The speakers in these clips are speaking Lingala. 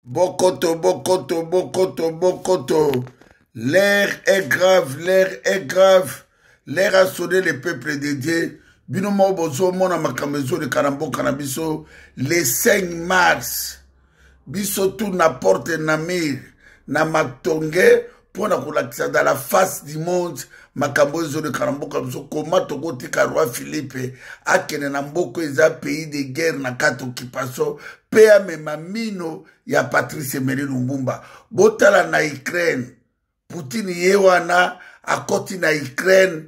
Bokoto, bokoto, bokoto, bokoto. L'air est grave, l'air est grave. L'air a sonné le peuple de Dieu. Bino moko bozomona makambo ezoleka na mboka na biso le 5 mars. Biso tout na porte Namir na Matonge mpo na kolakisa dans la face du monde makambo oyo ezoleka na mboka biso koma tokotika roi philippe akende na mboka eza pays de guerre na kati occupation mpe amema mino ya patrice emery lumbumba botala na ukraine poutine ye wana akoti na ukraine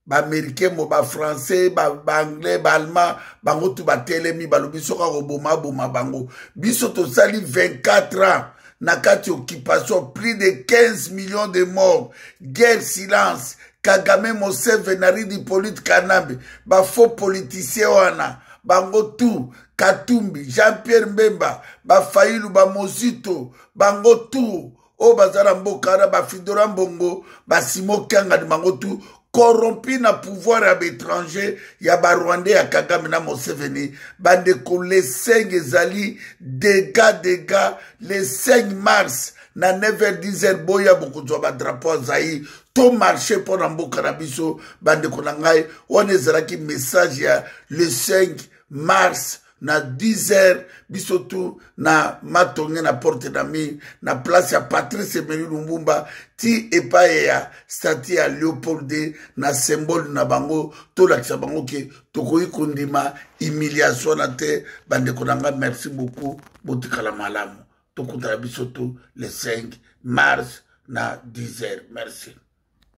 baaméricain mo bafrançais baanglais ba baallemand bango tu batelemi balobi soki akoboma aboma bango biso tosali 24 ans na kati occupation plus de 15 millions de morts guerre silence kagame moseveni aridi hippolyte kanambe bafaux politicien wana bango tu katumbi jean pierre mbemba bafayilu bamozito bango tu oyo baza na mboka wana bafidora mbongo basimo kiangani bango tu corrompu na pouvoir ya baétranger ya barwandais ya kagame na moseveni bandeko le 5 ezali dega dega le 5 mars na 9h 10h boya bokozwa badrapo ya zaire to marche mpo na mboka na biso bandeko na ngai wana ezalaki message ya le 5 mars na 10 heures biso tu na matonge na porte na mire na place ya patrice emery lumbumba ti epai ya statue ya leopold de na symbole na bango tolakisa bango ke tokoki kondima humiliation na te bandeko na ngai merci beaucoup botikala malamu tokutana biso tu le 5 mars na 10 heures merci.